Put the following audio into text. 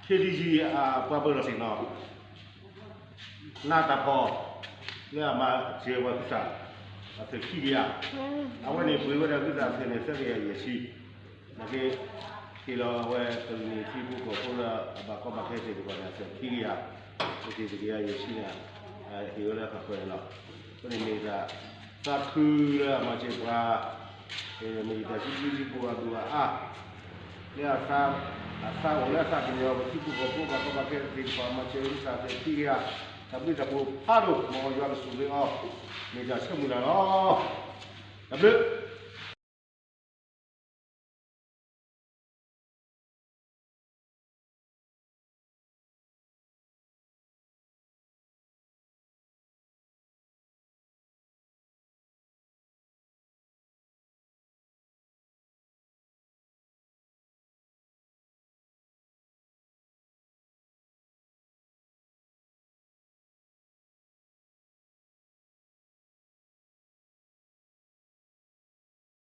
ခ့ဒံယံၤ အပှၤပၢၤလီၢ်သ့ၣ်နီၣ် နၢ်တၢ်ဖီၣ် လၢအမၤစၢၤပှၤဟုသၣ် အသုးခံကယၤ, အဝဲန့ၣ်ပှ့ၤဝဲဒၣ်ဟုသၣ်အသုးန့ၣ် သၢကယၤယဲၢ်ဆံ, နာ်က့ ဟ့ၣ်လီၤဝဲကလုာ်န့ၣ် ထံဖိကီၢ်ဖိလၢအဘၣ်ကီဘၣ်ခဲသ့ၣ်တဖၣ်န့ၣ် အသုးခံကယၤ, သုးကယၤယဲၢ်ဆံန့ၣ် ဟ့ၣ်ဝဲလၢအဖၣ်ဃၢၤန့ၣ်လီၤ. အဃိန့ၣ်မ့ၢ်တၢ်သးခုလၢအမၤစၢၤပှၤ မ့ၢ်တၢ်စံးဘျုးစံးဖှိၣ်အဒိၣ်အအါ လၢအသး, အသးအိၣ်လၢအသးကညီၤ ပထံဖိကီၢ်ဖိဘၣ်ကီဘၣ်ခဲသ့ၣ်တဖၣ် မၤစၢၤဟုသၣ်သုးခံကယၤ, တၢ်ဘျုးတၢ်ဖှိၣ်ဖးဒိၣ် မ်ယွၤကဆိၣ်ဂ့ၤအီၤ, မ့ၢ်တၢ်ဆၢမုၢ်လၢ်လီၤ. တၢ်ဘျုး